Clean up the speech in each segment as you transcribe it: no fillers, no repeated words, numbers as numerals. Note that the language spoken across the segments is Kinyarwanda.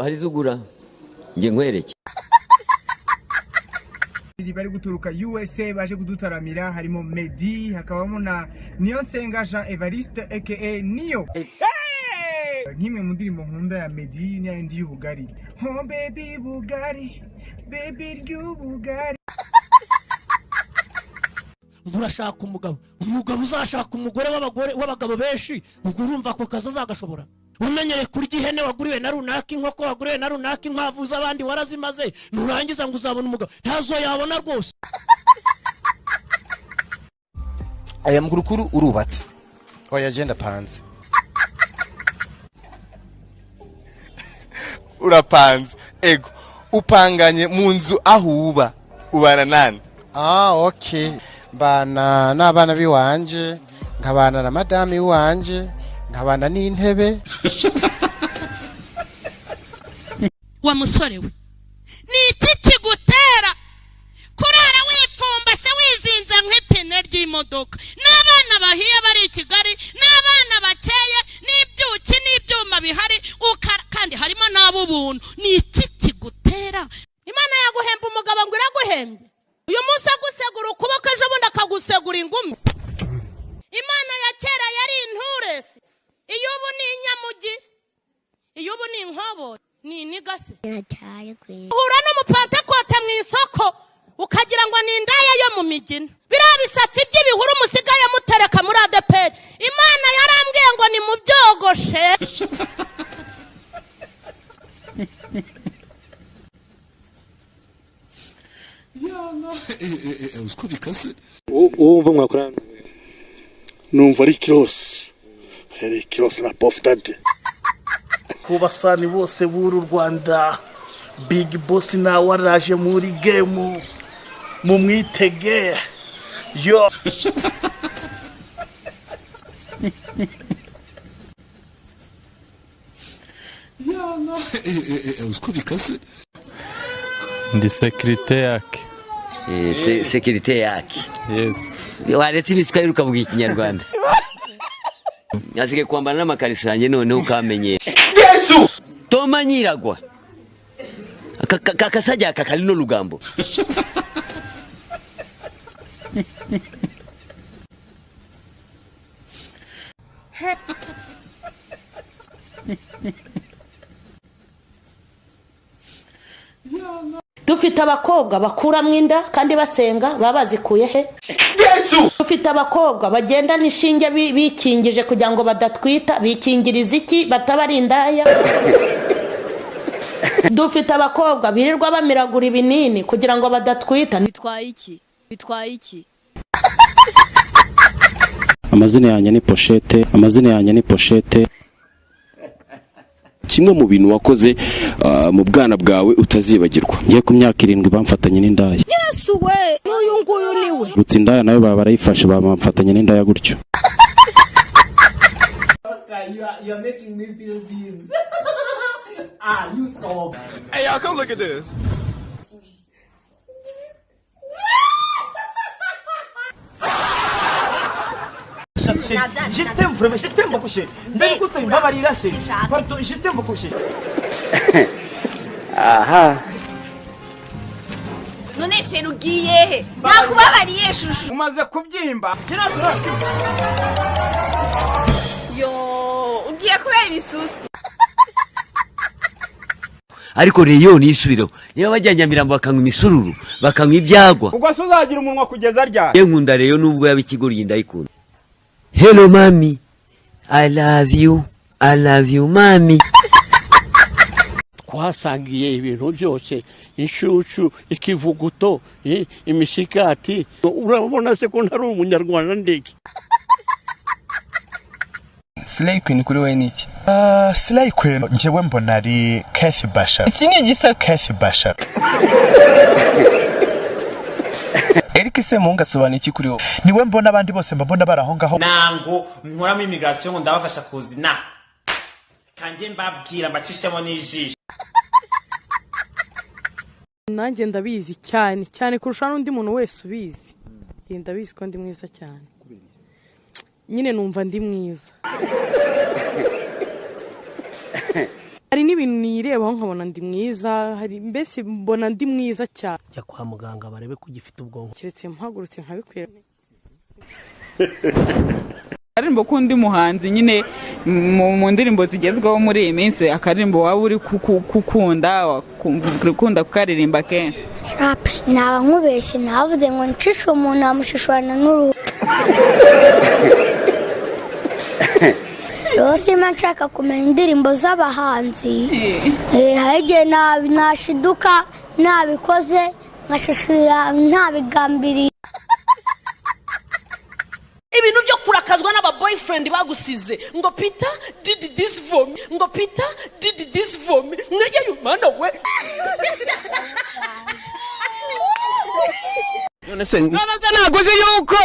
Hari zugura nge nkwereke. Bari guturuka USA baje kudutaramira, harimo Meddy, hakabamo na Niyonsenga Jean Evariste aka Niyo. Nk'imwe mu ndirimbo nkunda ya Meddy ni yindi y'ubugari. Oh baby bugari, baby ry'ubugari. Murashaka umugabo, umugabo uzashaka umugore w'abagore w'abagabo benshi, ubwo urumva ko kaza azagashobora. Umenyere kurya ihene waguriwe na runaka, inkoko waguriwe na runaka, inkwavu z'abandi warazimaze, nurangiza ngo uzabona umugabo ntazo yabona rwose. Aya mkurukuru urubatse. Oya agenda panze. Urapanze. Ego upanganye mu nzu aho uba ubana nani? Ah okay. Mbana n'abana biwanje, nkabana na madame iwanje, nkabana n'intebe. Wa musore we, ni iki kigutera kurara wipfumba se wizinze nk'ipine ry'imodoka? N'abana bahiye bari i Kigali, n'abana bakeye, n'ibyuki n'ibyuma bihari, kandi harimo n'ab'ubuntu. Ni iki kigutera? Imana yaguhemba umugabo ngo iraguhembye. Uyu munsi agusegura ukuboko, ejo bundi akagusegura ingumi. Imana ya kera yari inturesi, iyo ubu ni inyamugi, iyo ubu ni inkobo, ni inigase. Uhura n'umupantekote mu isoko ukagira ngo ni indaya yo mu migina. Biriya bisatsi by'ibihuru musigaye mutereka muri ADEPR. Imana yarambwiye ngo ni mubyogoshe. Uwumva mwakora numva ari Kirosi, ari Kirosi na Puff Daddy. Ku basani bose b'uru Rwanda, Big Boss nawe araje muri game, mumwitege yo. Ndi sekirite yake. Sekirite yake. Yes. Waretse ibiswahili ukavuga ikinyarwanda. Nasigaye kwambara n'amakariso yanjye noneho ukamenyera. Yesu! Toma nyiragwa. Akasajya aka kari no lugambo. Dufite abakobwa bakuramo inda kandi basenga, baba bazikuye he? Yesu! Dufite abakobwa bagenda n'ishinge bikingije kugira ngo badatwita, bikingiriza iki bataba ari indaya? Dufite abakobwa birirwa bamiragura ibinini kugira ngo badatwita. Bitwaye iki? Bitwaye iki? Amazina yanjye ni Pochette, amazina yanjye ni Pochette. Kimwe mu bintu wakoze mu bwana bwawe utazibagirwa. Ngiye ku myaka 7 bamfatanye n'indaya. Yesu we, n'uyu nguyu niwe. Rutse indaya nayo baba barayifashe, bamfatanye n'indaya gutyo. You are making me feel this. Ah, you stop. Hey y'all, come look at this. Je t'aime vraiment, je t'aime beaucoup chérie. Ndabigusaba imbabarira chérie. Pardon, je t'aime beaucoup chérie. Aha. None chérie ugiye he? Nakubabariye shushu. Umaze kubyimba. Yo, ugiye kubera ibisusu. Ariko reyo nisubiro. Niba bajya Nyamirambo bakanywa imisururu, bakanywa ibyagwa. Ubwo se uzagira umunwa kugeza ryari? Ye nkunda reyo nubwo yaba ikigoryi ndayikunda. Hello mami, I love you, I love you mami. Twasangiye ibintu byose, inshyushyu, ikivuguto, imisigati. Urabona se ko ntari umunyarwanda ndege? Slay Queen kuri we ni iki? Slay Queen njyewe mbona ari Kathy Basha. Iki ni igisa Kathy Basha. Eric Semunga asobanura iki kuri wowe? Niwe mbona abandi bose mbabona bari aho ngaho. Nango nkoramo immigration ngo ndabafasha kuzina. Kanjye mbabwira mbacishemo n'ijisho. Nanjye ndabizi cyane cyane kurusha n'undi muntu wese ubizi. Ndabizi ko ndi mwiza cyane. Nyine numva ndi mwiza. Hari n'ibintu nirebaho nkabona ndi mwiza, hari mbese mbona ndi mwiza cyane. Jya kwa muganga barebe ko ugifite ubwonko. Keretse mpagurutse nkabikwira. Akaririmbo k'undi muhanzi nyine mu ndirimbo zigezweho muri iyi minsi, akaririmbo waba uri kukunda ukunda kukaririmba kenshi. Shape naba nkubeshye navuze ngo ncishe umuntu amushishurana n'uruhu. Rwose mba nshaka kumenya indirimbo z'abahanzi. Hari igihe nashiduka nabikoze nkashishura ntabigambiriye. Ibintu byo kurakazwa n'aba boyfriend bagusize ngo Peter did this for me, ngo Peter did this for me, niryo yumana we. None se ntabwo uzi yuko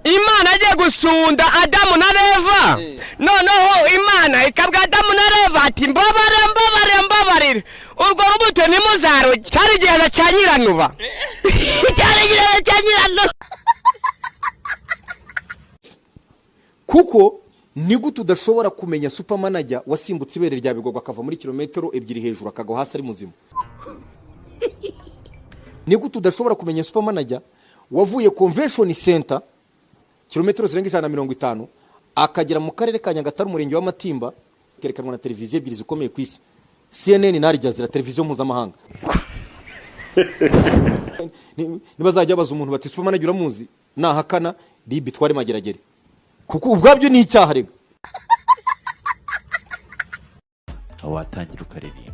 Imana agiye gusunda Adamu na Eva, noneho Imana ikabwa Adamu na Eva ati mbabare mbabare mbabarire urwo rubuto ntimuzarurye. Cyari igihe cya Nyiranuba, cyari igihe cya Nyiranuba. Kuko ni gute udashobora kumenya supermanager wasimbutse ibere rya Bigogwe akava muri kilometero 2 hejuru akagwa hasi ari muzima? Ni gute udashobora kumenya supermanager wavuye convention center kilometero zirenga 150 akagera mu karere ka Nyagatare umurenge wa Matimba, kerekanwa na televiziyo ebyiri zikomeye ku isi, CNN na Al Jazeera, televiziyo mpuzamahanga? Nibazajya baza umuntu bati supermanager uramuzi, nahakana ribi twari mageragere, kuko ubwabyo ni icyaha rega. Watangira ukaririmba.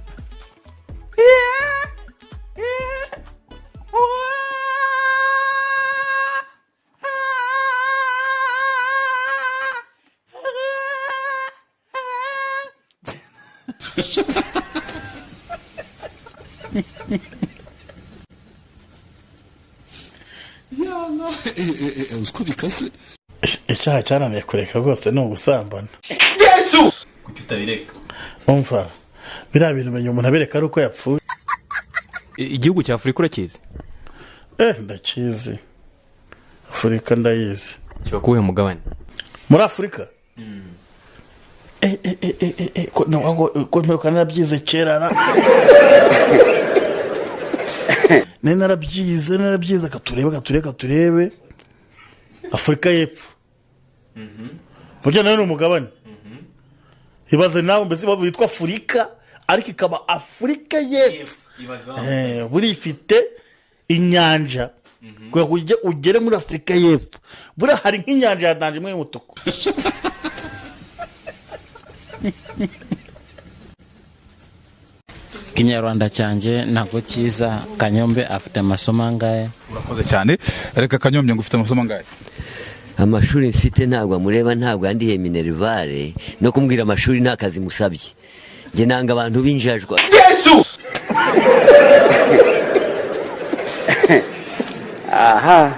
Icyaha cyananiye kureka rwose ni ugusambana. Yesu! Kuki utabireka? Umva, biriya bintu menya umuntu abireka ari uko yapfuye. Igihugu cya Afurika urakizi? Ndakizi. Afurika ndayizi. Kiba kuwuhe mugabane? Muri Afurika? Ko mperuka narabyize kera. Narabyize katurebe Afurika y'Epfo. Burya nayo ni umugabane. Ibaze nawe mbese witwa Afurika ariko ikaba Afurika y'Epfo. Buri ifite inyanja. Kugira ugere muri Afurika y'Epfo. Buriya hari nk'inyanja ya danje imwe y'umutuku. Kinyarwanda cyanjye ntabwo cyiza. Kanyombe afite amasomo angahe? Urakoze cyane. Reka Kanyombye ngo ufite amasomo angahe? Amashuri mfite ntabwo amureba, ntabwo andihe minerivare no kumbwira amashuri nta kazi musabye. Nge nanga abantu b'injajwa. Yesu! Aha.